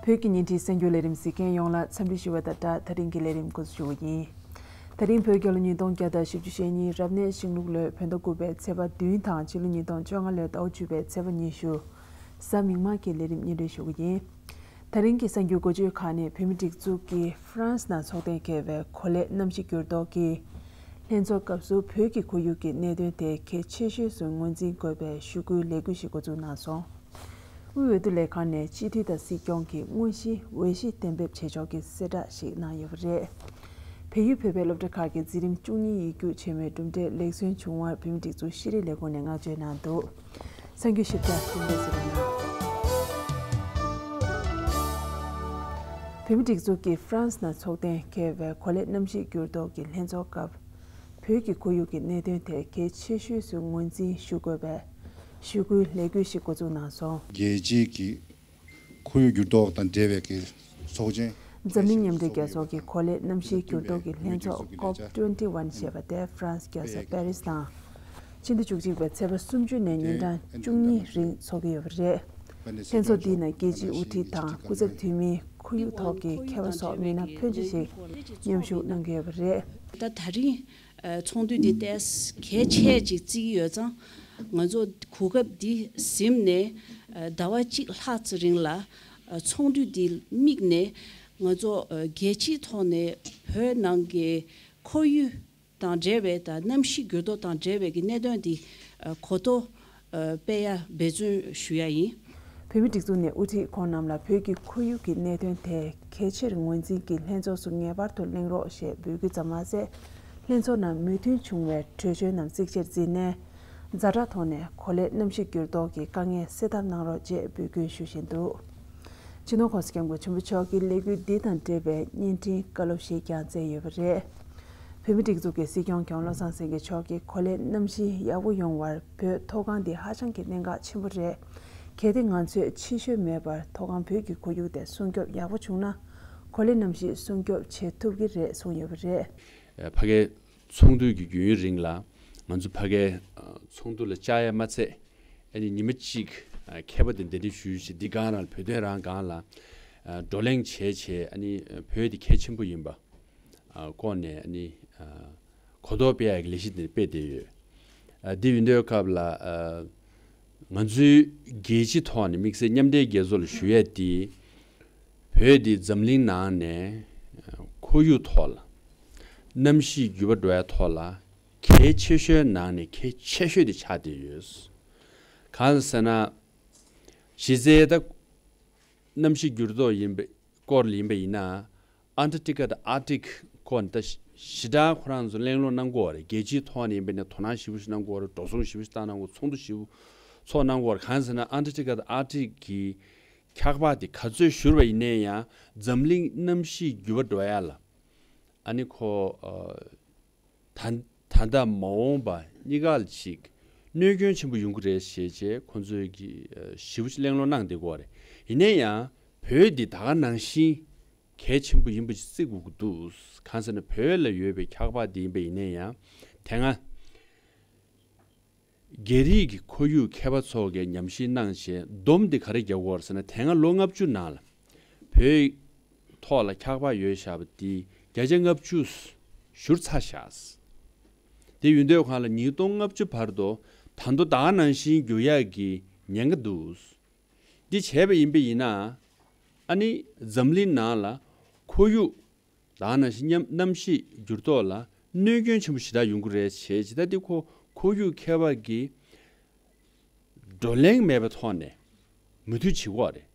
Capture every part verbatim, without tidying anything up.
བོད་ཀྱི་བརྙན་འཕྲིན་གསར་འགྱུར་ལས་རིམ་གཟིགས་མཁན་ཡོངས་ལ་འཚམས་འདྲི་ཞུ་བ་དང་སྦྲགས། ད་རིང་གི་ལས་རིམ་འགོ་འཛུགས་ཞུ་བ་ཡིན། ད་རིང་བོད་རྒྱལ་ལོ་ཉིས་སྟོང་བརྒྱ་དང་བཞི་བཅུ་ཞེ་གཉིས་རབ་གནས་ཤིང་ལུག་ལོའི་བོད་ཟླ་དགུ་པའི་ཚེས་པ་བདུན་དང་ཕྱི་ལོ་ཉིས་སྟོང་བཅོ་ལྔ་ལོའི་ཟླ་བ་བཅུ་པའི་ཚེས་པ་ཉི་ཤུ། གཟའ་མིག་དམར་གྱི་ལས་རིམ་སྙན་སྒྲོན་ཞུ་གི་ཡིན། ད་རིང་གི་གསར་འགྱུར་འགོ་བརྗོད་ཁག་ནི། བོད་མིའི་སྒྲིག་འཛུགས་ཀྱིས་ཧྥ་རན་སི་ནང་ཚོགས་གཏན་འཁེལ་བའི་གོ་ལའི་གནམ་གཤིས་འགྱུར་ལྡོག་གི་ལྷན་ཚོགས་སྐབས་སུ་བོད་ཀྱི་ཁོར་ཡུག་གི་གནད་དོན་དེ་གལ་ཆེ་ཤོས་སུ་ངོས་འཛིན་དགོས་པའི་ཞུ་སྐུལ་ལས་འགུལ་ཞིག་འགོ་འཛུགས་གནང་སོང་། དབུས་འོས་བསྡུ་ལས་ཁང་ནས་སྤྱི་འཐུས་དང་སྲིད་སྐྱོང་གི་དངོས་གཞིའི་འོས་གཞི་གཏན་འབེབས་བྱེད་ཕྱོགས་ཀྱི་གསལ་བསྒྲགས་ཤིག་གནང་ཡོད་པ་རེད། བལ་ཡུལ་བོད་པའི་སློབ་གྲྭ་ཁག་གི་འཛིན་རིམ་བཅུ་གཉིས་ཡིག་རྒྱུགས་ཆེན་མོའི་གྲུབ་འབྲས་ལེགས་གསོན་བྱུང་བར་བོད་མིའི་སྒྲིག་འཛུགས་ཤེས་རིག་ལས་ཁུངས་ནས་བསྔགས་བརྗོད་གནང་འདུག་གསར་འགྱུར་ཞིབ་ཕྲ་ཐུགས་འདེད་ཟེར་བ་ན། བོད་མིའི་སྒྲིག་འཛུགས་ཀྱིས་ཧྥ་རན་སི་ནང་ཚོགས་གཏན་འཁེལ་བའི་གོ་ལའི་གནམ་གཤིས་འགྱུར་ལྡོག་གི་ལྷན་ཚོགས་སྐབས། བོད་ཀྱི་ཁོར་ཡུག་གི་གནད་དོན་དེ་གལ་ཆེ་ཤོས་སུ་ངོས་འཛིན་ཞུ་དགོས་པའི་ཞུ་སྐུལ་ལས་འགུལ་ཞིག་འགོ་འཛུགས་གནང་སོང་། རྒྱལ་སྤྱིའི་གི་ཁོར་ཡུག་འགྱུར་ལྡོག་དང་འབྲེལ་བའི་གི་ཚོགས་ཆེན། འཛམ་གླིང་མཉམ་འབྲེལ་རྒྱལ་ཚོགས་ཀྱི་གོ་ལའི་གནམ་གཤིས་འགྱུར་ལྡོག་གི་ལྷན་ཚོགས་ཀོབ་ཊུ་ཝེན་ཊི་ཝན་ཞེས་པ་དེ་ཧྥ་རན་སི་རྒྱལ་ས་པེ་རིས་དང་། ཕྱི་ཟླ་བཅུ་གཅིག་པའི་ཚེས་པ་སུམ་ཅུ་ནས་ཉིན་གྲངས་བཅུ་གཉིས་རིང་འཚོགས་ཀྱི་ཡོད་པ་རེད། ལྷན་ཚོགས་འདིའི་ནང་རྒྱལ་སྤྱིའི་དབུ་ཁྲིད་དང་སྐུ་ཚབ་འཐུས་མི། ཁོར་ཡུག་ཐོག་གི་མཁས་པ་སོགས་མི་སྣ་ཕོན་ཆེ་ཞིག་མཉམ་ཞུགས་གནང་གི་ཡོད་པ་རེད། ད་ད་རིང་ཚོགས་འདུ་འདི་ཏོག་ཙམ་གལ་ཆེ་ཅིག་བརྩི་གི་ཡོད་ཙང་། ང་ཚོ་གོ་སྐབས་འདི་ཟིན་ནས་ཟླ་བ་གཅིག་ལྷག་ཙམ་རིང་ལ་ཚོགས་འདུ་འདི་དམིགས་ནས། ང་ཚོ་རྒྱལ་སྤྱིའི་ཐོག་ནས་བོད་ནང་གི་ཁོར་ཡུག་དང་འབྲེལ་བའི་དང་གནམ་གཤིས་འགྱུར་ལྡོག་དང་འབྲེལ་བའི་གི་གནད་དོན་འདི་གོ་རྟོགས་སྤེལ་ཡ་འབད་བརྩོན་ཞུ་ཡ་ཡིན། བོད་མིའི་སྒྲིག་འཛུགས་ནས་དབུ་ཁྲིད་ཁོང་རྣམས་ལ་བོད་ཀྱི་ཁོར་ཡུག་གི་གནད་དོན་དེ་གལ་ཆེར་ངོས་འཛིན་གྱིས་ལྷན་ཚོགས་སུ་ངེས་པར་དུ་གླེང་རོགས་ཞེས་འབོད་སྐུལ་ཙམ་མ་ཟད། ལྷན་ཚོགས་ནང་མོས་མཐུན་བྱུང་བའི་གྲོས་ཆོད་རྣམས་གཙིགས་ཆེར་འཛིན་ནས། ཛ་དྲག་ཐོག་ནས་གོ་ལའི་གནམ་གཤིས་འགྱུར་ལྡོག་གི་དཀའ་ངལ་སེལ་ཐབས་གནང་རོགས་ཅེས་འབོད་སྐུལ་ཞུ་བཞིན་འདུག་སྤྱི་ནོར་༸གོང་ས་༸སྐྱབས་མགོན་ཆེན་པོ་མཆོག་གིས་ལས་འགུལ་འདི་དང་འབྲེལ་བའི་བརྙན་འཕྲིན་བཀའ་སློབ་ཞིག་ཀྱང་སྩལ་ཡོད་པ་རེད། བོད་མིའི་སྒྲིག་འཛུགས་ཀྱི་སྲིད་སྐྱོང་མཁན་བློ་བཟང་སེང་གེ་མཆོག་གིས་གོ་ལའི་གནམ་གཤིས་ཡག་པོ་ཡོང་བར་བོད་མཐོ་སྒང་འདི་ཧ་ཅང་གི་གནད་འགག་ཆེན་པོ་རེད། གལ་ཏེ་ང་ཚོས་ཕྱི་བཤོལ་མེད་པར་མཐོ་སྒང་བོད་ཀྱི་ཁོར་ཡུག་དེ་སྲུང་སྐྱོབ་ཡག་པོ་བྱུང་ན། གོ་ལའི་གནམ་གཤིས་སྲུང་སྐྱོབ་བྱེད་ཐུབ་ཀྱི་རེད་གསུངས་ཡོད་པ་རེད། ཕ་གའི་ཚོགས་འདུ་གི་རྒྱུན་རིང་ལ་ང་ཚོ་ཕ་གའི་ཚོགས་འདུ་ལ་བཅར་ཡ་མ་ཚད། ཨ་ནི་ཉི་མ་གཅིག་མཁས་པ་དེ་གདན་འདྲེན་ཞུས་ཤིག་འདི་སྒང་རང་ལ་བོད་དོན་རང་སྒང་ལ་བགྲོ་གླེང་བྱས་བྱས། ཨ་ནི་བོད་དེ་གལ་ཆེན་པོ་ཡིན་པ་སྐོར་ནས་ཨ་ནི་གོ་རྟོགས་སྤེལ་ཡ་གི་ལས་གཞི་དེ་སྤེལ་བསྡད་ཡོད། འདི་ཡིན་དུས་སྐབས་ལ་ང་ཚོའི་རྒྱལ་སྤྱི་ཐོག་ནས་དམིགས་བསལ་མཉམ་འབྲེལ་རྒྱལ་ཚོགས་ལ་ཞུ་ཡ་དེ། བོད་འདི་འཛམ་གླིང་ནང་ནས་ཁོར་ཡུག་ཐོག་ལ་གནམ་གཤིས་འགྱུར་བ་འགྲོ་ཡ་ཐོག་ལ་གལ་ཆེ་ཤོས་ནང་ནས་གལ་ཆེ་ཤོས་དེ་ཆགས་བསྡད་ཡོད། གང་ཟེར་ན། གཞི་རྩའི་ད་གནམ་གཤིས་འགྱུར་ལྡོག་ཡིན་པའི་སྐོར་ལ་ཡིན་པ་ཡིན་ན། ཨན་ཊར་ཊི་ཀ་དང་ཨར་ཀི་ཊིག་སྐོར་ནས་ད་ཞེ་དྲག་ཁོ་རང་ཚོ་གླེང་སློང་གནང་གི་ཡོད་རེད། རྒྱལ་སྤྱིའི་ཐོག་ནས་ཡིན་པ་ཡིན་ན་དོ་སྣང་ཞེ་པོ་ཞིག་གནང་གི་ཡོད་རེད། འགྲོ་སོང་ཞེ་པོ་ཞིག་བཏང་གནང་གི་ཡོད། ཚོགས་འདུ་ཞེ་པོ་ཚོགས་གནང་གི་ཡོད་རེད། གང་ཟེར་ན་ཨན་ཊར་ཊི་ཀ་དང་ཨར་ཀི་ཊིག་གི་འཁྱགས་པ་དེ་ག་ཚོད་བཞུར་བ་ཡིན་ནའི་ཡང་འཛམ་གླིང་གནམ་གཤིས་འགྱུར་བ་འགྲོ་ཡ་ལ་ཨ་ནི་ཁོ་ཨ་ད་ད་ལྟ་མ་འོངས་པ་གཉིས་ཀ་ལ་ཅིག་གནོད་སྐྱོན་ཆེན་པོ་ཡོང་གི་རེད་ཞེས་བྱས་ཁོང་ཚོས་ཀྱི་ཨ་ཞེ་པོ་ཅིག་གླེང་སློང་གནང་བསྡད་ཀྱི་ཡོད་རེད། ཡིན་ན་ཡང་བོད་འདི་ད་ག་ནང་བཞིན་གལ་ཆེན་པོ་ཡིན་པ་ཅིག་བརྩི་དགོས་ཀྱི་འདུག་གང་ཟེར་ན་བོད་ལ་ཡོད་པའི་འཁྱགས་པ་འདི་ཡིན་པ་ཡིན་ན་ཡང་དེ་སྔ་རྒྱ་རིགས་ཀྱི་ཁོར་ཡུག་མཁས་པ་ཚོ་གིས་ཉམས་ཞིབ་གནང་བྱས་སྡོམ་འདི་ག་རེ་རྒྱག་གི་ཡོད་རེད་ཟེར་ན། དེ་སྔ་ལོ་ལྔ་བཅུ་ནང་ལ་བོད་ཐོག་ལ་འཁྱགས་པ་ཡོད་བཞག་པ་འདི་བརྒྱ་ཆ་ལྔ་བཅུ་བཞུར་ཚར་བཞག་དེ་ཡིན་དུས་སྒང་ལ་ཉིས་སྟོང་ལྔ་བཅུ་བར་དུ་ད་དུང་ད་ག་ནང་བཞིན་འགྱུར་ཡག་གི་ཉེན་ཁ་འདུག་འདི་བྱས་པ་ཡིན་པ་ཡིན་ན། ཨ་ནི་འཛམ་གླིང་ནང་ལ་ཁོར་ཡུག་ད་ག་ནང་བཞིན་གནམ་གཤིས་འགྱུར་ལྡོག་ལ་གནོད་སྐྱོན་ཆེན་པོ་ཞེ་དྲག་ཡོང་གི་རེད་བྱས། ཇི་ལྟར་འདི་ཁོ་ཁོར་ཡུག་མཁས་པ་གིས་བགྲོ་གླེང་མེད་པའི་ཐོག་ནས་མོས་མཐུན་བྱེད་ཀྱི་ཡོད་རེད།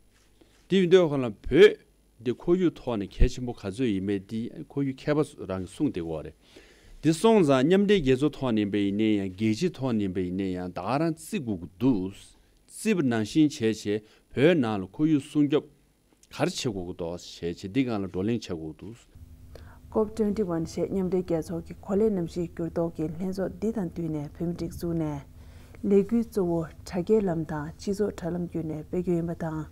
དེ་ཡིན་དུས་སྒང་ལ་བོད་འདི་ཁོར་ཡུག་ཐོག་ནས་གལ་ཆེན་པོ་ག་ཚོད་ཡིན་མིན་འདི་ཁོར་ཡུག་མཁས་པ་རང་གིས་གསུངས་བསྡད་ཀྱི་ཡོད་རེད། འདི་སོང་ཙང་མཉམ་འབྲེལ་རྒྱལ་ཚོགས་ཐོག་ནས་ཡིན་པ་ཡིན་ན་ཡང་རྒྱལ་སྤྱིའི་ཐོག་ནས་ཡིན་པ་ཡིན་ན་ཡང་ད་ག་རང་བརྩི་དགོས་ཀྱི་འདུག་བརྩིས་པ་ནང་བཞིན་བྱས་བྱས་བོད་ནང་ལ་ཁོར་ཡུག་སྲུང་སྐྱོབ་ག་རེ་བྱེད་དགོས་ཀྱི་འདུག་ཞེས་བྱས་འདི་སྒང་ལ་བགྲོ་གླེང་བྱེད་དགོས་ཀྱི་འདུག་ཀོབ་ཊུ་ཝེན་ཊི་ཝན་ཞེས་མཉམ་འབྲེལ་རྒྱལ་ཚོགས་ཀྱི་གོ་ལའི་གནམ་གཤིས་འགྱུར་ལྡོག་གི་ལྷན་ཚོགས་འདི་དང་བསྟུན་ནས་བོད་མིའི་སྒྲིག་འཛུགས་ནས་ལས་འགུལ་གཙོ་བོ་དྲ་རྒྱའི་ལམ་དང་སྤྱི་ཚོགས་དྲ་ལམ་བརྒྱུད་ནས་སྤེལ་རྒྱུ་ཡིན་པ་དང་།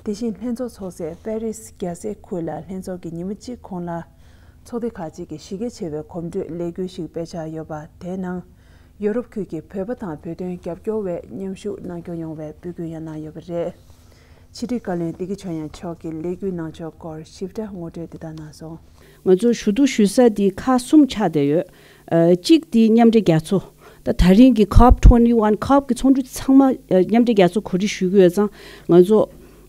དེ་བཞིན་ལྷན་ཚོགས་ཚོགས་སའི་པེ་རིས་རྒྱལ་སའི་ཁུལ་ལ་ལྷན་ཚོགས་ཀྱི་ཉི་མ་གཅིག་གོང་ལ་ཚོགས་སྡེ་ཁག་ཅིག་གིས་གཞི་རྒྱ་ཆེ་བའི་གོམ་བགྲོད་ལས་འགུལ་ཞིག་སྤེལ་འཆར་ཡོད་པ། དེའི་ནང་ཡོ་རོབ་ཁུལ་གྱི་བོད་པ་དང་བོད་དོན་རྒྱབ་སྐྱོར་བས་མཉམ་ཞུགས་གནང་སྐྱོང་ཡོང་བའི་འབོད་སྐུལ་ཡང་གནང་ཡོད་པ་རེད། ཕྱི་དྲིལ་བཀའ་བློན་བདེ་སྐྱིད་ཆོས་དབྱངས་མཆོག་གིས་ལས་འགུལ་གནང་ཕྱོགས་སྐོར་ཞིབ་ཕྲ་ངོ་སྤྲོད་འདི་ལྟར་གནང་སོང་། ང་ཚོ་ཞུ་གཏུག་ཞུ་ས་འདི་ཁག་གསུམ་ཆགས་བསྡད་ཡོད། ཨ། གཅིག་འདི་མཉམ་འབྲེལ་རྒྱལ་ཚོགས། ད་ད་རིང་གི་ཁོབ་ཊུ་ཝེན་ཊི་ཝན། ཁོབ་ཀྱི་ཚོགས་འདུ་ཚང་མ་ཨ་མཉམ་འབྲེལ་རྒྱལ་ཚོགས་གོ་སྒྲིག་ཞུ་གི་ཡོད་ཙང་། ང་ཚོ་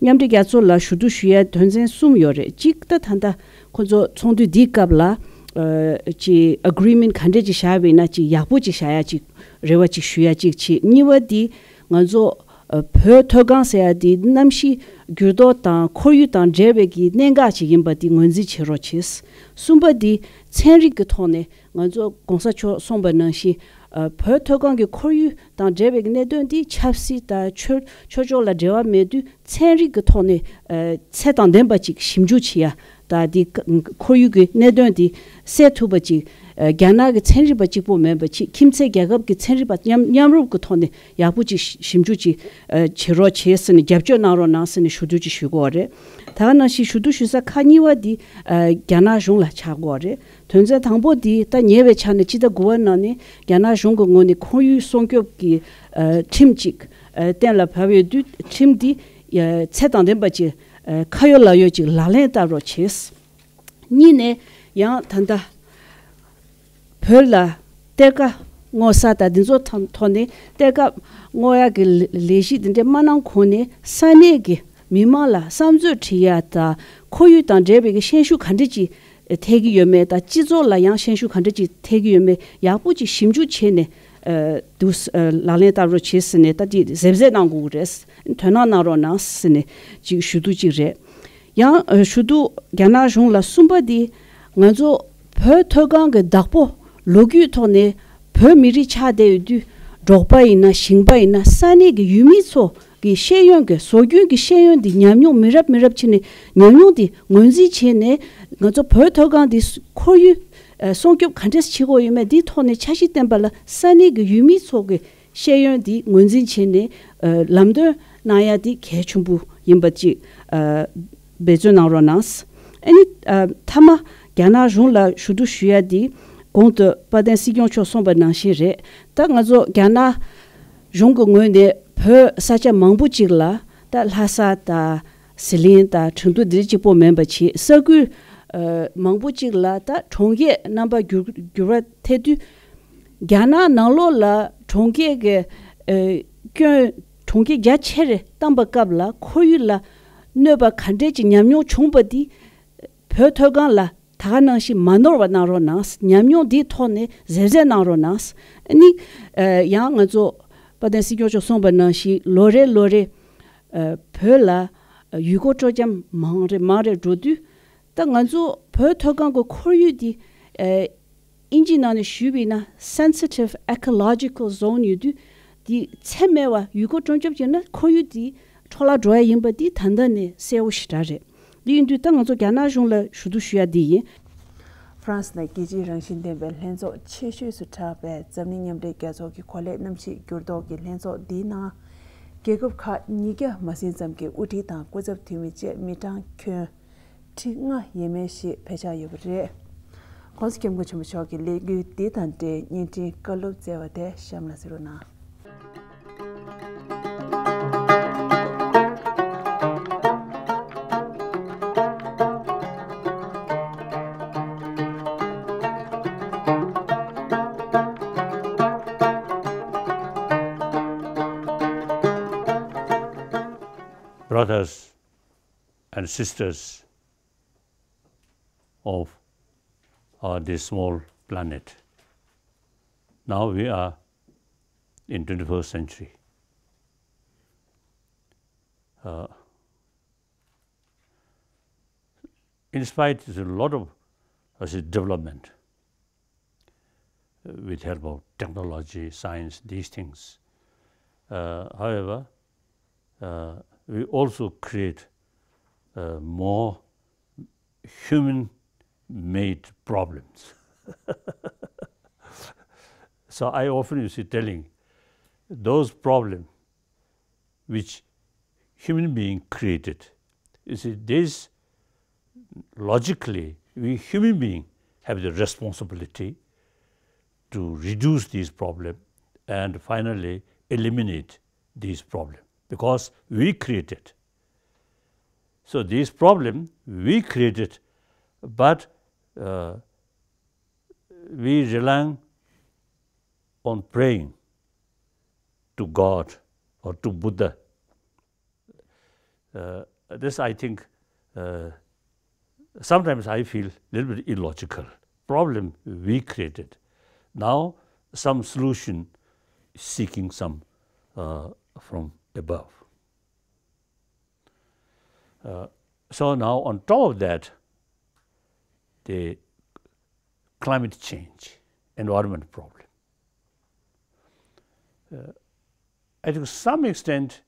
མཉམ་འབྲེལ་རྒྱལ་ཚོགས་ལ་ཞུ་གཏུག་ཞུ་ཡ་དོན་ཚན་གསུམ་ཡོད་རེད། གཅིག་ད་ད་ལྟ་ཁོ་ཚོ་ཚོགས་འདུ་འདིའི་སྐབས་ལ་ཨ་ཅིག་ཨ་གྷི་རི་མེན་ཊི་ག་འདྲས་ཅིག་བཞག་པ་ཡིན་ན་ཅིག་ཡག་པོ་ཅིག་བཞག་ཡ་ཅིག་རེ་བ་ཅིག་ཞུ་ཡ་གཅིག་བྱས། གཉིས་པ་འདི་ང་ཚོ་ཨ་བོད་མཐོ་སྒང་ཟེར་ཡ་འདི་གནམ་གཤིས་འགྱུར་ལྡོག་དང་ཁོར་ཡུག་དང་འབྲེལ་བའི་གི་གནད་འགག་ཅིག་ཡིན་པ་འདི་ངོས་འཛིན་བྱེད་རོགས་བྱེད། གསུམ་པ་འདི་ཚན་རིག་གི་ཐོག་ནས་ང་ཚོ་གོང་ས་མཆོག་གསུངས་པ་ནང་བཞིན་ཨ་བོད་མཐོ་སྒང་གི་ཁོར་ཡུག་དང་འབྲེལ་བའི་གནད་དོན་འདི་ཆབ་སྲིད་དང་ཆོས་ཆོས་ཕྱོགས་ལ་འབྲེལ་བ་མེད་དུས་ཚན་རིག་གི་ཐོག་ནས་ཨ་ཚད་དང་ལྡན་པ་ཅིག་ཞིབ་འཇུག་བྱེད་ཡ། ད་འདི་ཁོར་ཡུག་གི་གནད་དོན་འདི་སེལ་ཐུབ་པ་ཅིག་ཨ་རྒྱ་ནག་གི་ཚན་རིག་པ་གཅིག་པོ་མིན་པ་ཅིག་ཁྱིམ་མཚེས་རྒྱལ་ཁབ་ཀྱི་ཚན་རིག་པ་མཉམ་མཉམ་རུབ་ཀྱི་ཐོག་ནས་ཡག་པོ་ཅིག་ཞིབ་འཇུག་ཅིག་ཨ་བྱེད་རོགས་བྱེད་ཟེར་ནས། རྒྱབ་སྐྱོར་གནང་རོགས་གནང་ཟེར་ནས་ཞུ་གཏུག་ཅིག་ཞུ་དགོས་པ་རེད། ད་ག་ནང་བཞིན་ཞུ་གཏུག་ཞུ་ས་ཁག་གཉིས་པ་འདི་ཨ་རྒྱ་ནག་གཞུང་ལ་ཆགས་དགོས་པ་རེད། དོན་ཚན་དང་པོ་འདི་ད་ཉེ་བའི་ཆར་ནས་སྤྱི་ཟླ་དགུ་པ་ནང་ནས་རྒྱ་ནག་གཞུང་གི་ངོས་ནས་ཁོར་ཡུག་སྲུང་སྐྱོབ་ཀྱི་ཨ་ཁྲིམས་ཅིག་ཨ་གཏན་ལ་ཕབ་ཡོད་དུས། ཁྲིམས་འདི་ཨ་ཚད་དང་ལྡན་པ་ཅིག་ཨ་ཁ་ཡོད་ལག་ཡོད་ཅིག་ལག་ལེན་བསྟར་རོགས་བྱེད། གཉིས་ནས་ཡང་ད་ལྟ་བོད་ལ་གཏེར་ཁ་སྔོག་ས་དང་འདི་ཚོ་ཐམ་ཐོག་ནས་གཏེར་ཁ་སྔོག་ཡག་གི་ལས་ལས་གཞི་འདི་འདྲ་མ་གནང་གོང་ནས་ས་གནས་ཀྱི་མི་མང་ལ་བསམ་ཚུལ་དྲི་ཡ་དང་ཁོར་ཡུག་དང་འབྲེལ་བའི་གི་ཤན་ཤུགས་ག་འདྲ་ཅིག་ཐེབས་ཀྱི་ཡོད་མེད་དང་སྤྱི་ཚོགས་ལ་ཡང་ཤན་ཤུགས་ག་འདྲ་ཅིག་ཐེབས་ཀྱི་ཡོད་མེད་ཡག་པོ་ཅིག་ཞིབ་འཇུག་བྱས་ནས་ཨ་འདུག་ཨ་ལག་ལེན་བསྟར་རོགས་བྱེད་ཟེར་ནས། ད་འདི་གཟབ་གཟབ་གནང་དགོས་ཀྱི་རེད། དོ་སྣང་གནང་རོགས་གནང་ཟེར་ནས་ཅིག་ཞུ་གཏུག་ཅིག་རེད། ཡང་ཨ་ཞུ་གཏུག་རྒྱ་ནག་གཞུང་ལ་གསུམ་པ་འདི་ང་ཚོ་བོད་མཐོ་སྒང་གི་བདག་པོ་ལོ་རྒྱུས་ཐོག་ནས་བོད་མི་རིགས་ཆགས་བསྡད་ཡོད་དུས། འབྲོག་པ་ཡིན་ན་ཞིང་པ་ཡིན་ན་ས་གནས་ཀྱི་ཡུལ་མི་ཚོ་གི་ཤེས་ཡོན་གྱི་སྲོལ་རྒྱུན་གྱི་ཤེས་ཡོན་འདི་ཉམས་མྱོང་མི་རབས་མི་རབས་ཕྱིན་ནས་ཉམས་མྱོང་འདི་ངོས་འཛིན་བྱས་ནས། ང་ཚོ་བོད་མཐོ་སྒང་འདི་ཁོར་ཡུག་ཨ་སྲུང་སྐྱོབ་ག་འདྲས་བྱེད་དགོས་ཡོད་མེད་འདིའི་ཐོག་ནས་འཆར་གཞི་བཏིང་པ་ལ་ས་གནས་ཀྱི་ཡུལ་མི་ཚོ་གི་ཤེས་ཡོན་འདི་ངོས་འཛིན་བྱས་ནས་ཨ་ལམ་སྟོན་གནང་ཡ་འདི་གལ་ཆེན་པོ་ཡིན་པ་ཅིག་ཨ་འབད་བརྩོན་གནང་རོགས་གནང་། ཨ་ནི་ཨ་མཐའ་མ་རྒྱ་ནག་གཞུང་ལ་ཞུ་གཏུག་ཞུ་ཡ་འདི་གོང་དུ་དཔལ་ལྡན་སྲིད་སྐྱོང་མཆོག་གསུངས་པ་ནང་བཞིན་རེད། ད་ང་ཚོ་རྒྱ་ནག་གཞུང་གི་ངོས་ནས་བོད་ས་ཆ་མང་པོ་ཅིག་ལ། ད་ལྷ་ས་དང་ཟི་ལིང་དང་ཁྲིན་ཏུའུ་འདི་གཅིག་པོ་མིན་པ་བྱས། ས་ཁུལ་ཨ་མང་པོ་ཅིག་ལ་ད་གྲོང་ཁྱེར་རྣམ་པ་འགྱུར་འགྱུར་བ་ཐེབས་དུས། རྒྱ་ནག་ནང་ལོགས་ལ་གྲོང་ཁྱེར་གྱི་ཨ་སྐྱོན། གྲོང་ཁྱེར་རྒྱ་ཆེ་རེ་བཏང་པའི་སྐབས་ལ་ཁོར་ཡུག་ལ་གནོད་པ་ག་འདྲས་ཀྱི་ཉམས་མྱོང་བྱུང་པ་འདི་བོད་མཐོ་སྒང་ལ་ད་ག་ནང་བཞིན་མ་ནོར་བ་གནང་རོགས་གནང་། ཉམས་མྱོང་འདིའི་ཐོག་ནས་གཟབ་གཟབ་གནང་རོགས་གནང་། ཨ་ནི་ཨ་ཡང་ང་ཚོ་དཔལ་ལྡན་སྲིད་སྐྱོང་མཆོག་གསུངས་པ་ནང་བཞིན་ལོ་རེ་ལོ་རེ་ཨ་བོད་ལ་ཨ་ཡུལ་སྐོར་སྤྲོ་འཆམ་མང་རེ་མང་རེ་འགྲོ་དུས། ད་ང་ཚོ་བོད་མཐོ་སྒང་གི་ཁོར་ཡུག་འདི་ཨ་ཨིན་ཇིའི་ནང་ནས་ཞུས་པ་ཡིན་ན་sensitive ecological zone ཡོད་དུས། འདི་ཚད་མེད་པ་ཡུལ་སྐོར་སྤྲོ་འཆམ་བྱས་ན་ཁོར་ཡུག་འདི་འཕྲོ་བརླག་འགྲོ་ཡ་ཡིན་པ་འདི་ད་ལྟ་ནས་གསལ་པོ་ཞེ་དྲག་རེད། འདི་ཡིན་དུས་ད་ང་ཚོ་རྒྱ་ནག་གཞུང་ལ་ཞུ་གཏུག་ཞུ་ཡ་འདི་ཡིན། ཧྥ་རན་སི་ནང་རྒྱལ་སྤྱིའི་རང་བཞིན་ལྡན་པའི་ལྷན་ཚོགས་ཆེ་ཤོས་སུ་གྲགས་པའི་འཛམ་གླིང་མཉམ་འབྲེལ་རྒྱལ་ཚོགས་ཀྱི་གོ་ལའི་གནམ་གཤིས་འགྱུར་ལྡོག་གི་ལྷན་ཚོགས་འདིའི་ནང་། རྒྱལ་ཁབ་ཁག་ཉིས་བརྒྱ་མ་ཟིན་ཙམ་གྱི་དབུ་ཁྲིད་དང་སྐུ་ཚབ་འཐུས་མི་བཅས་མི་གྲངས་ཁྱོན་ཁྲི་ལྔ་ཡས་མས་ཤིག་ཕེབས་འཆར་ཡོད་པ་རེད། ༸གོང་ས་༸སྐྱབས་མགོན་ཆེན་པོ་མཆོག་གི་ལས་འགུལ་འདི་དང་འབྲེལ་བརྙན་འཕྲིན་བཀའ་སློབ་སྩལ་བ་དེ་གཤམ་ལ་གཟིགས་རོགས་གནང་། Brothers and sisters of uh, this small planet. Now we are in twenty-first century. Uh, in spite of a lot of uh, development, with help of technology, science, these things. Uh, however, uh, we also create uh, more human-made problems. So I often used to telling those problems which human being created. You see, this logically, we human being have the responsibility to reduce these problems and finally eliminate these problems because we created. So this problem we created, but uh, we relying on praying to God or to Buddha. Uh, this, I think, uh, sometimes I feel a little bit illogical. Problem we created. Now, some solution seeking some uh, from above. Uh, so now, on top of that, the climate change, environment problem. Uh, and to some extent,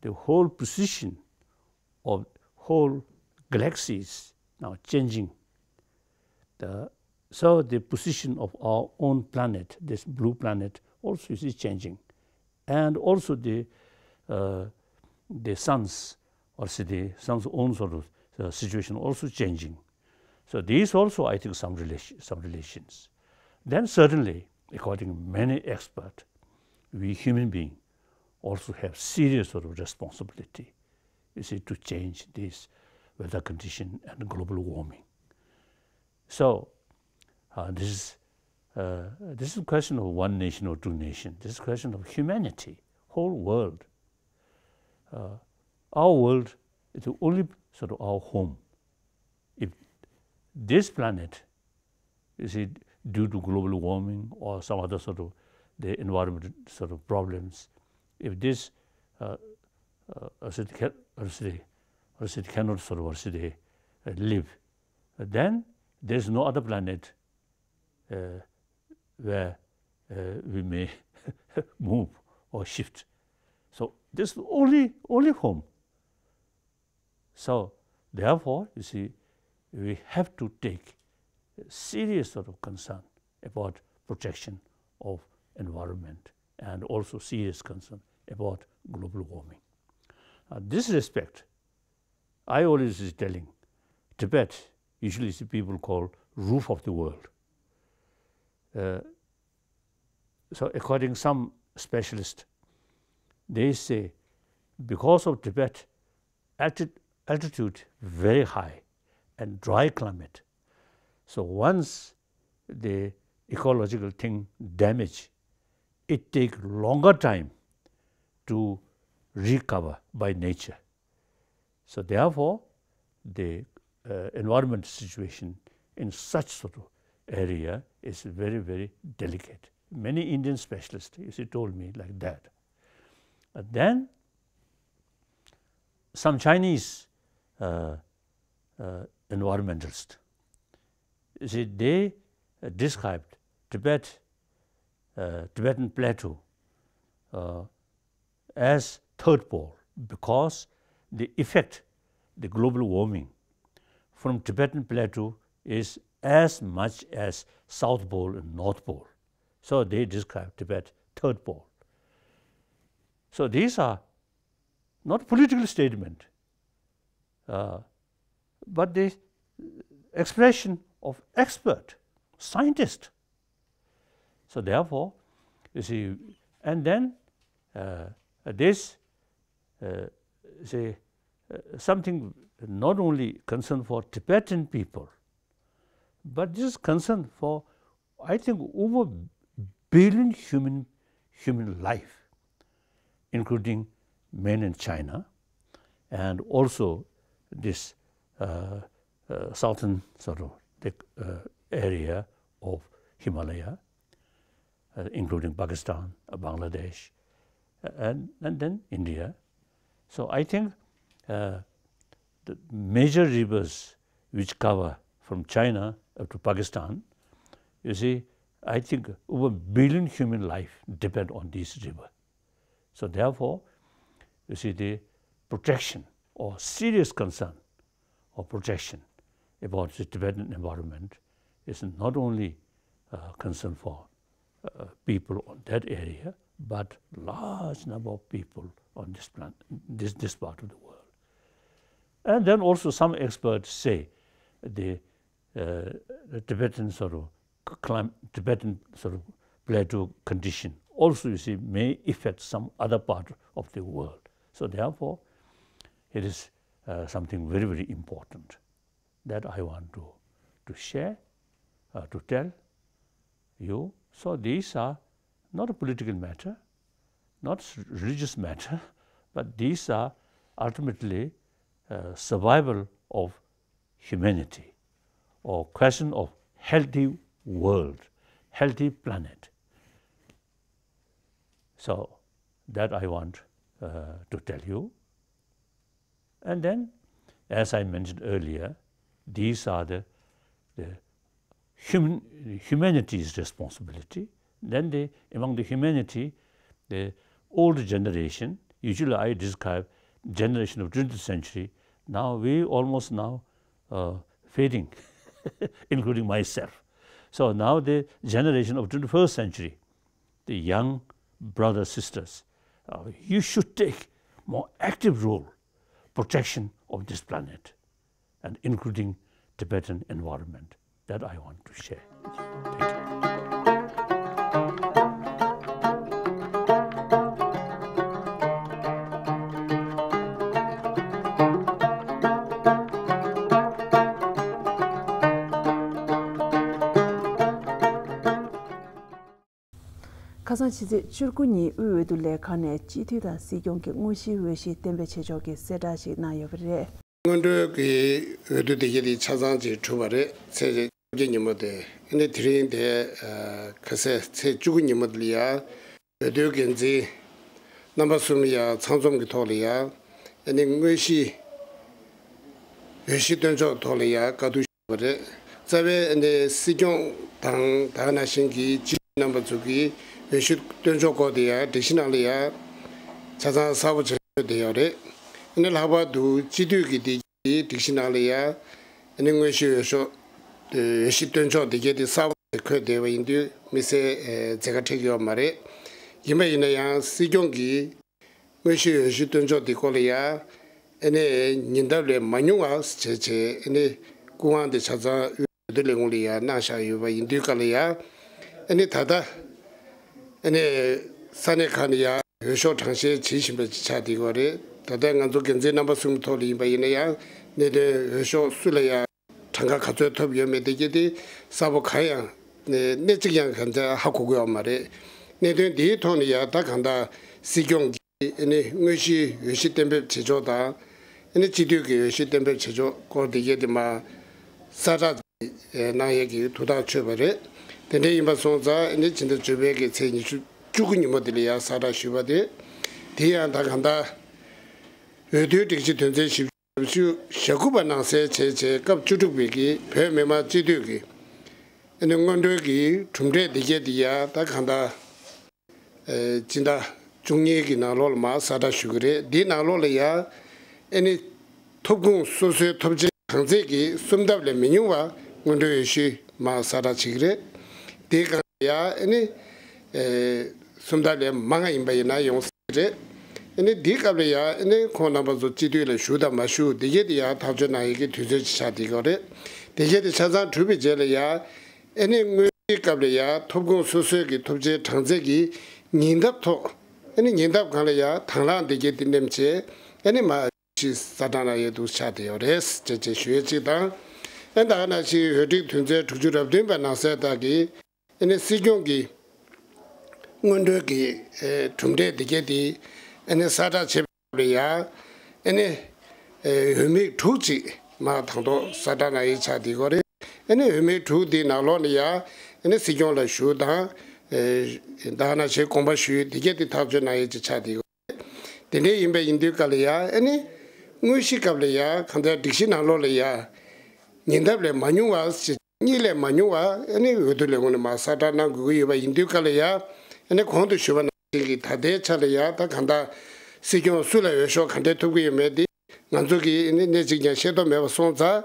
the whole position of whole galaxies now changing. The, so the position of our own planet, this blue planet, also is changing. And also the, uh, the sun's, or say the sun's own sort of uh, situation also changing. So these also, I think, some relation, some relations. Then certainly, according to many experts, we human being also have serious sort of responsibility, you see, to change this weather condition and global warming. So uh, this is uh, this is a question of one nation or two nations. This is a question of humanity, whole world. Uh, our world is the only sort of our home. If this planet, you see, due to global warming or some other sort of the environment sort of problems, if this uh, uh, or city, can, or city, or city cannot sort of or city, uh, live, then there is no other planet uh, where uh, we may move or shift. So this is the only, only home. So therefore, you see, we have to take serious sort of concern about protection of environment and also serious concern about global warming. Uh, this respect, I always is telling Tibet, usually the people call roof of the world. Uh, so according some specialists, they say because of Tibet alti- altitude very high and dry climate, so once the ecological thing damage, it take longer time to recover by nature. So therefore, the uh, environment situation in such sort of area is very, very delicate. Many Indian specialists, you see, told me like that. And then some Chinese uh, uh, environmentalists, you see, they uh, described Tibet, uh, Tibetan plateau uh, as third pole because the effect, the global warming from Tibetan plateau is as much as South Pole and North Pole. So they describe Tibet third pole. So these are not political statement, uh, but the expression of expert, scientist. So therefore, you see, and then uh, this, uh, say, uh, something not only concern for Tibetan people, but this is concern for, I think, over billion human human life, including mainland China, and also this uh, uh, southern sort of the, uh, area of Himalaya, uh, including Pakistan, uh, Bangladesh, uh, and, and then India. So I think uh, the major rivers which cover from China up to Pakistan, you see, I think over billion human life depend on this river. So therefore, you see, the protection or serious concern or protection about the Tibetan environment is not only uh, concern for uh, people on that area, but large number of people on this planet, this, this part of the world. And then also some experts say the, uh, the Tibetan sort of clim- Tibetan sort of plateau condition also, you see, may affect some other part of the world. So therefore, it is uh, something very, very important that I want to, to share, uh, to tell you. So these are not a political matter, not religious matter, but these are ultimately, uh, survival of humanity or question of healthy world, healthy planet. So that I want, uh, to tell you. And then, as I mentioned earlier, these are the, the human, humanity's responsibility. Then the, among the humanity, the old generation, usually I describe generation of twentieth century, now we almost now, uh, fading, including myself. So now the generation of twenty-first century, the young brothers, sisters, uh, you should take more active role protection of this planet and including Tibetan environment. That I want to share with you. Thank you. ཁ་སང་ཕྱི་ཚེས་བཅུ་དགུ་ཉིན་དབུས་འོས་བསྡུ་ལས་ཁང་ནས་སྤྱི་འཐུས་དང་སྲིད་སྐྱོང་གི་དངོས་གཞིའི་འོས་གཞི་གཏན་འབེབས་བྱེད་ཕྱོགས་ཀྱི་གསལ་བསྒྲགས་ཤིག་གནང་ཡོད་པ་རེད། སྔོན་འགྲོའི་གི་འོས་བསྡུ་དེ་ག་དེ་ཆ་ཚང་ཅིག་གྲུབ་པ་རེད། ཚེས་བཅོ་བརྒྱད་ཉིན་མོ་དེ། ཨ་ནི་དེ་རིང་དེ་ཨ་ཁ་སང་ཚེས་བཅུ་དགུ་ཉིན་མོ་དེ་ལ་ཡ་འོས་བསྡུའི་འགན་འཛིན་རྣམ་པ་གསུམ་ཡ་ཚང་འཛོམས་ཀྱི་ཐོག་ལ་ཡ་ཨ་ནི་དངོས་གཞི་འོས་གཞི་སྟོན་ཕྱོགས་ཐོག་ལ་ཡ་བཀའ་བསྡུར་བ་རེད། རྩ་བའི་ནས་སྲིད་སྐྱོང་དང་ད་ག་ནང་བཞིན་གྱི་སྤྱི་འཐུས་རྣམ་པ་ཚོ་གི་འོས་གཞི་སྟོན་ཕྱོགས་སྐོར་དེ་ཡང་སྒྲིག་གཞི་ནང་ལ་ཡང་ཆ་ཚང་གསལ་པོ་བྱས་ཡོད་དེ་ཡོད་རེད། ཨ་ནི་ལྷག་པར་དུ་སྤྱི་འཐུས་ཀྱི་དེ་གའི་སྒྲིག་གཞི་ནང་ལ་ཡང་ཨ་ནི་དངོས་གཞི་འོས་ཤོག་འོས་གཞི་སྟོན་ཕྱོགས་དེ་གའི་དེ་གསལ་པོ་འཁོད་བསྡད་པ་ཡིན་དུས་དམིགས་བསལ་མཛད་ཁ་འཕྲད་ཀྱི་ཡོད་མ་རེད། ཡིན་པ་ཡིན་ན་ཡང་སྲིད་སྐྱོང་གི་དངོས་གཞི་འོས་གཞི་སྟོན་ཕྱོགས་འདི་སྐོར་ལ་ཡང་ཨ་ནི་ཉེ་འདབས་ལས་མ་ཉུང་བ་བྱས་བྱས་ཨ་ནི་སྐུ་དབང་དེ་ཆ་ཚང་འོས་བསྡུ་ལས་ཁུངས་ལ་ཡང་གནང་བཞག་ཡོད་པ་ཡིན་དུས་སྐབས་ལ་ཡང་ཨ་ནི་ད་ལྟ་ཨ་ནི་ས་གནས་ཁག་ནས་ཡང་འོས་ཤོག་གྲངས་བཤེར་བྱེད་བཞིན་པ་ཅིག་ཆགས་བསྡད་ཡོད་རེད། ད་ལྟ་ང་ཚོ་འགན་འཛིན་རྣམ་པ་གསུམ་ཐོག་ལ་ཡིན་པ་ཡིན་ན་ཡང་གནད་དོན་འོས་ཤོག་སུ་ལ་ཡང་གྲངས་ཀ་ག་ཚོད་ཐོབ་ཡོད་མེད་དེ་གྱད་དེ་གསལ་པོ་གང་ཡང་གནད་གཅིག་ཀྱང་གང་ཚད་ཧ་གོ་གི་ཡོད་མ་རེད། གནད་དོན་འདིའི་ཐོག་ནས་ཡང་ད་གང་ལྟར་སྲིད་སྐྱོང་གི་ཨ་ནི་དངོས་གཞིའི་འོས་གཞི་གཏན་འབེབས་བྱེད་ཕྱོགས་དང་། ཨ་ནི་སྤྱི་འཐུས་ཀྱི་འོས་གཞི་གཏན་འབེབས་བྱེད་ཕྱོགས་སྐོར་དེ་གྱད་དེ་མར་གསལ་བསྒྲགས་གནང་ཡས་ཀྱི་ཐུགས་ཐག་ཆོད་པ་རེད། དེ་འདྲ་ཡིན་པ་སོང་ཙང་ཨ་ནི་ཕྱི་ཟླ་བཅུ་པའི་གི་ཚེས་ཉི་ཤུ་བཅུ་དགུ་ཉིན་མོ་དེ་ལ་ཡང་གསལ་བསྒྲགས་ཞུས་པ་དེ། དེ་ཡང་ད་གང་ལྟར་འོས་བསྡུའི་སྒྲིག་གཞི་དོན་ཚན་བཞི་བཅུ་ཞེ་དགུ་པ་ནང་གསལ་བྱས་བྱས་སྐབས་བཅུ་དྲུག་པའི་གི་བོད་མི་མང་སྤྱི་འཐུས་ཀྱི་ཨ་ནི་སྔོན་འགྲོའི་གི་གྲུབ་འབྲས་དེ་གྱད་དེ་ཡང་ད་གང་ལྟར་ཨེ་སྤྱི་ཟླ་བཅུ་གཉིས་ཀྱི་ནང་ལོགས་ལ་མར་གསལ་བསྒྲགས་ཞུ་གི་རེད། འདིའི་ནང་ལོགས་ལ་ཡང་ཨ་ནི་ཐོབ་ཁུངས་སོ་སོའི་ཐོབ་ཆའི་གྲངས་ཚད་ཀྱི་གསུམ་ལྡབ་ལས་མི་ཉུང་བ་སྔོན་འགྲོའི་འོས་གཞི་མར་གསལ་བསྒྲགས་བྱེད་ཀྱི་རེད། དེའི་སྒང་ལ་ཡང་ཨ་ནི་ཨེ་གསུམ་ལྡབ་ལས་མང་ང་ཡིན་པ་ཡིན་ན་ཡོང་སྲིད་རེད། ཨ་ནི་འདིའི་སྐབས་ལ་ཡང་ཨ་ནི་ཁོང་རྣམ་པ་ཚོ་སྤྱི་འཐུས་ལ་ཞུགས་དང་མ་ཞུགས་དེ་གྱད་དེ་ཡང་ཐག་གཅོད་གནང་ཡས་ཀྱི་དུས་ཚོད་ཅིག་ཆགས་བསྡད་ཡོད་རེད། དེ་གྱད་དེ་ཆ་ཚང་གྲུབ་པའི་རྗེས་ལ་ཡང་ཨ་ནི་དངོས་གཞིའི་སྐབས་ལ་ཡང་ཐོབ་ཁུངས་སོ་སོའི་གི་ཐོབ་ཆའི་གྲངས་ཚད་ཀྱི་ཉེ་འདབས་ཐོག་ཨ་ནི་ཉེ་འདབས་སྒང་ལ་ཡང་དང་བླངས་དེ་གྱད་དེ་འདེམས་བྱས་ཨ་ནི་མར་ཞིག་གསལ་བསྒྲགས་གནང་ཡས་འདུག་ཆགས་བསྡད་ཡོད་རེད་ཅེས་ཅེས་ཞུ་ཡས་གཅིག་དང་། ཨ་ནི་ད་ག་ནང་བཞིན་འོས་སྒྲིག་དོན་ཚན་དྲུག་ཅུ་རེ་བདུན་པ་ནང་གསལ་ལྟར་གྱི་ཨ་ནི་སྲིད་སྐྱོང་གི་སྔོན་འགྲོའི་གི་ཨེ་གྲུབ་འབྲས་དེ་གྱད་དེ་ཨ་ནི་གསལ་བསྒྲགས་བྱེད་པ་ལ་ཡང་ཨ་ནི་ཨེ་འོས་མི་དྲུག་ཅིག་མར་དང་ཐོག་གསལ་བསྒྲགས་གནང་ཡས་ཆགས་བསྡད་ཡོད་རེད། ཨ་ནི་འོས་མི་དྲུག་དེའི་ནང་ལོགས་ནས་ཡང་ཨ་ནི་སྲིད་སྐྱོང་ལ་ཞུགས་དང་ཨེ་ད་ག་ནང་བཞིན་དགོངས་པ་ཞུ་ཡས་དེ་གྱད་དེ་ཐག་གཅོད་གནང་ཡས་ཅིག་ཆགས་བསྡད་ཡོད། དེ་འདྲའི་ཡིན་པ་ཡིན་དུས་སྐབས་ལ་ཡང་ཨ་ནི་དངོས་གཞི་སྐབས་ལ་ཡང་གང་ལྟར་སྒྲིག་གཞི་ནང་ལོགས་ལ་ཡང་ཉེ་འདབས་ལས་མ་ཉུང་བ་ཞིག་གཉིས་ལས་མ་ཉུང་བ་ཨ་ནི་འོས་བསྡུ་ལས་ཁུངས་ནས་མར་གསལ་བསྒྲགས་གནང་དགོས་ཀྱི་ཡོད་པ་ཡིན་དུས་སྐབས་ལ་ཡང་ཨ་ནི་གོང་དུ་ཞུས་པ་ནང་བཞིན་གྱི་ད་ལྟའི་ཆ་ལ་ཡང་ད་གང་ལྟར་སྲིད་སྐྱོང་སུ་ལ་འོས་ཤོག་ག་འདྲས་ཐོབ་ཀྱི་ཡོད་མེད་དེ་ང་ཚོ་གིས་ཨ་ནི་སྣེ་གཅིག་ཀྱང་ཤེས་རྟོགས་མེད་པ་སོང་ཙང་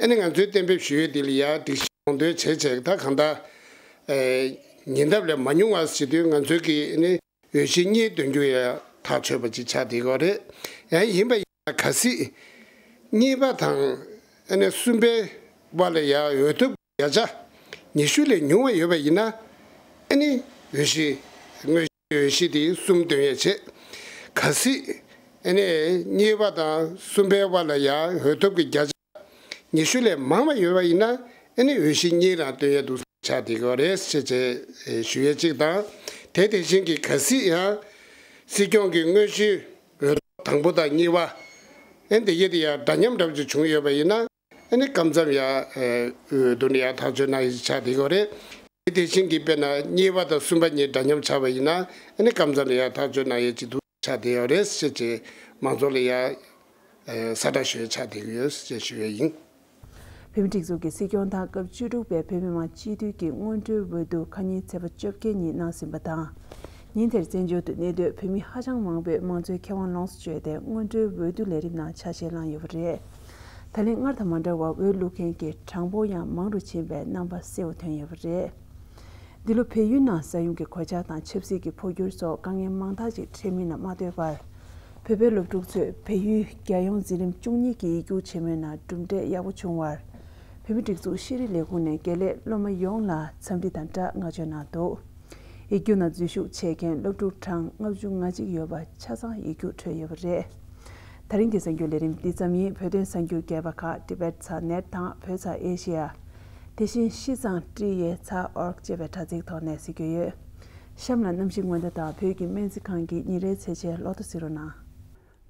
ཨ་ནི་ང་ཚོའི་གཏན་འབེབས་ཞུ་ཡས་དེ་ལ་ཡང་སྒྲིག་གཞི་དགོངས་དོན་བྱས་བྱས་ད་གང་ལྟར་ཨེ་ཉེ་འདབས་ལས་མ་ཉུང་བ་ཞིག་དུས་ང་ཚོའི་གི་ཨ་ནི་འོས་གཞི་གཉིས་འདོན་རྒྱུ་ཡང་ཐག་ཆོད་པ་ཅིག་ཆགས་བསྡད་ཡོད་རེད། ཡང་ཡིན་པ་ཡིན་ན་གལ་སྲིད་གཉིས་པ་དང་ཨ་ནི་གསུམ་པའི་བར་ལ་ཡང་འོས་ཐོབ་བརྒྱ་ཆ་ཉི་ཤུ་ལས་ཉུང་བ་ཡོད་པ་ཡིན་ན་ཨ་ནི་འོས་གཞི་དངོས་གཞི་འོས་གཞི་དེ་གསུམ་འདོན་ཡས་བྱེད། གལ་སྲིད་ ཨ་ནི་གཉིས་པ་དང་གསུམ་པའི་བར་ལ་ཡང་འོས་ཐོབ་ཀྱི་བརྒྱ་ཆ་ཉི་ཤུ་ལས་མང་བ་ཡོད་པ་ཡིན་ན། ཨ་ནི་འོས་གཞི་གཉིས་རང་བཏོན་ཡས་འདུག་ཆགས་བསྡད་ཀྱི་ཡོད་རེད་ཟེར་བྱས་ཞུ་ཡས་གཅིག་དང་། དེ་དེ་བཞིན་གྱི་གལ་སྲིད་ཡང་སྲིད་སྐྱོང་གི་དངོས་གཞི་འོས་ཐོབ་དང་པོ་དང་གཉིས་པ། ཨ་ནི་དེ་གའི་དེ་ཡང་འདྲ་མཉམ་འདྲ་པོ་ཅིག་བྱུང་ཡོད་པ་ཡིན་ན། ཨ་ནི་སྐབས་མཚམས་ཡང་འོས་བསྡུ་ནས་ཡང་ཐག་གཅོད་གནང་ཡས་ཆགས་བསྡད་ཀྱི་ཡོད་རེད། དེ་དེ་བཞིན་གྱི་དཔེར་ན་གཉིས་པ་དང་གསུམ་པ་གཉིས་འདྲ་མཉམ་ཆགས་པ་ཡིན་ན། ཨ་ནི་སྐབས་མཚམས་ལ་ཡང་ཐག་གཅོད་གནང་ཡས་ཅིག་འདུག་ཆགས་བསྡད་ཡོད་རེད་ཟེར་བྱས་མང་ཚོགས་ལ་ཡང་གསལ་བསྒྲགས་ཞུ་ཡས་ཆགས་བསྡད་ཀྱི་ཡོད་ཟེར་ཞུ་ཡས་ཡིན། བོད་མིའི་སྒྲིག་འཛུགས་ཀྱི་སྲིད་སྐྱོང་དང་སྐབས་བཅུ་དྲུག་པའི་བོད་མི་མང་སྤྱི་འཐུས་ཀྱི་སྔོན་འགྲོའི་འོས་བསྡུ་ཁ་ཉིན་ཚེས་པ་བཅོ་བརྒྱད་ཉིན་གནང་ཟིན་པ་དང་། ཉིན་དེར་བཙན་བྱོལ་དུ་གནས་སྡོད་བོད་མི་ཧ་ཅང་མང་པོས་མང་གཙོའི་ཁེ་དབང་ལོངས་སུ་སྤྱོད་དེ་སྔོན་འགྲོའི་འོས་བསྡུ་ལས་རིམ་ནང་ཆ་ཤས་བླངས་ཡོད་པ་རེད། ད་ལན་སྔར་དང་མ་འདྲ་བར་འོས་བླུག་མཁན་གྱི་གྲངས་འབོར་ཡང་མང་རུ་ཕྱིན་པའི་རྣམ་པ་གསལ་བོ་ཐོན་ཡོད་པ་རེད། འདི་ལོ་བལ་ཡུལ་ནང་ས་ཡོམ་གྱི་གོད་ཆག་དང་ཆབ་སྲིད་ཀྱི་འཕོ་འགྱུར་སོགས་དཀའ་ངལ་མང་དག་ཅིག་འཕྲད་མིན་ལ་མ་ལྟོས་པར། བོད་པའི་སློབ་ཕྲུག་ཚོས་བལ་ཡུལ་རྒྱལ་ཡོངས་འཛིན་རིམ་བཅུ་གཉིས་ཀྱི་ཡིག་རྒྱུགས་ཆེན་མོའི་ནང་གྲུབ་འབྲས་ཡག་པོ་བྱུང་བར། བོད་མིའི་སྒྲིག་འཛུགས་ཤེས་རིག་ལས་ཁུངས་ནས་དགེ་ལས་སློབ་མ་ཡོངས་ལ་འཚམས་འདྲི་དང་སྦྲགས་བསྔགས་བརྗོད་གནང་འདུག་ཡིག་རྒྱུགས་ནང་འཛུལ་ཞུགས་བྱེད་མཁན་སློབ་ཕྲུག་གྲངས་ལྔ་བཅུ་ང་གཅིག་ཡོད་པ་ཆ་ཚང་ཡིག་རྒྱུགས་འཕྲོད་ཡོད་པ་རེད། ད་རིང་གི་གསར་འགྱུར་ལས་རིམ་འདི་ཙམ་ཡིན། བོད་དོན་གསར་འགྱུར་རྒྱས་པ་ཁག་Tibet Sat Net དང་བོད་ས་ཨེ་ཤེ་ཡ། དེ་བཞིན་ཤིས་ཙང་ཀྲི་ཡེ་ཚ་ཨོར་ཅེས་པའི་དྲ་ཚིགས་ཐོག་ནས་གཟིགས་རྒྱུ་ཡོད། གཤམ་ལ་གནམ་གཤིས་སྔོན་བརྡ་དང་བོད་ཀྱི་སྨན་རྩིས་ཁང་གི་ཉིན་རེའི་ཚེས་ཆའི་ལོ་ཐོ་གཟིགས་རོགས་གནང་།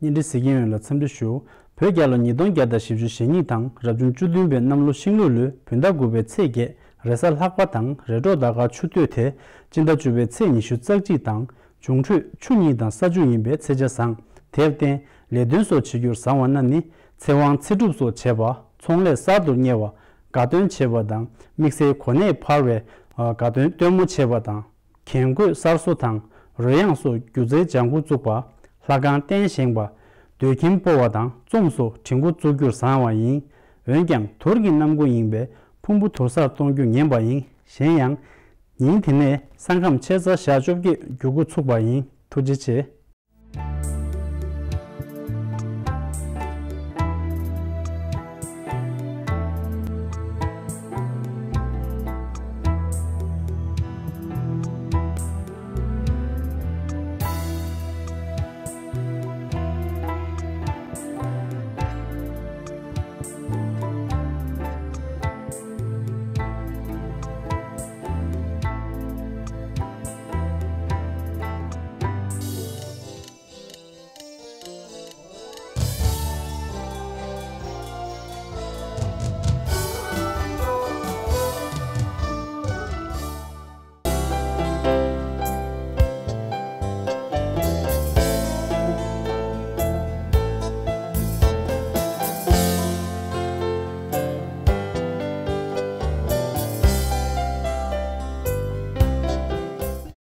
བརྙན་འཕྲིན་གཟིགས་མཁན་ཡོངས་ལ་འཚམས་འདྲི་ཞུ། བོད་རྒྱལ་ལོ་ཉིས་སྟོང་བརྒྱ་དང་བཞི་བཅུ་ཞེ་གཉིས་དང་རབ་བྱུང་བཅུ་བདུན་པའི་གནམ་ལོ་ཤིང་ལུག་ལོའི་བོད་ཟླ་དགུ་པའི་ཚེས་བརྒྱད་རེས་གཟའ་ལྷག་པ་དང་རེས་གྲོགས་ཟླ་སྐར་ཆུ་སྟོད་དེ་སྤྱི་ཟླ་བཅུ་པའི་ཚེས་ཉི་ཤུ་རྩ་གཅིག་དང་། འབྱུང་འཕྲོད་ཆུ་གཉིས་དང་ས་ཆུ་ཡིན་པའི་ཚེས་ཆ་བཟང་། དེར་བརྟེན་ལས་དོན་སོགས་བྱེད་རྒྱུར་བཟང་བ་རྣམས་ནི་ཚེ་དབང་ཚེ་སྒྲུབ་སོགས་བྱེད་པ། ཚོང་ལས་གསར་དུ་གཉེར་བ། དགའ་སྟོན་བྱེད་པ་དང་དམིགས་བསལ་གོ་གནས་འཕར་བའི་དགའ་སྟོན་སྟོན་མོ་བྱེད་པ་དང་། རྒྱན་གོས་གསར་བཟོ་དང་རོལ་དབྱངས་སོགས་སྒྱུ་རྩལ་ལྗང་ཁུ་བཙུགས་པ། ལྷ་ཁང་རྟེན་བཞེངས་པ། སྡོད་ཁྱིམ་སྤོ་བ་དང་རྩོམ་སོགས་བྲིས་འགོ་བཙུགས་རྒྱུར་བཟང་བ་ཡིན། འོན་ཀྱང་དུར་གྱི་གནམ་སྒོ་ཡིན་པས་ཕུང་པོ་དུར་སར་གཏོང་རྒྱུ་ངན་པ་ཡིན། གཞན་ཡང་། ཉིན་དེ་ནས་ས་ཁམས་ཆེ་ས་ཞག་བཅོ་བརྒྱད་རྒྱུག་འགོ་ཚུགས་པ་ཡིན། ཐུགས་རྗེ་ཆེ།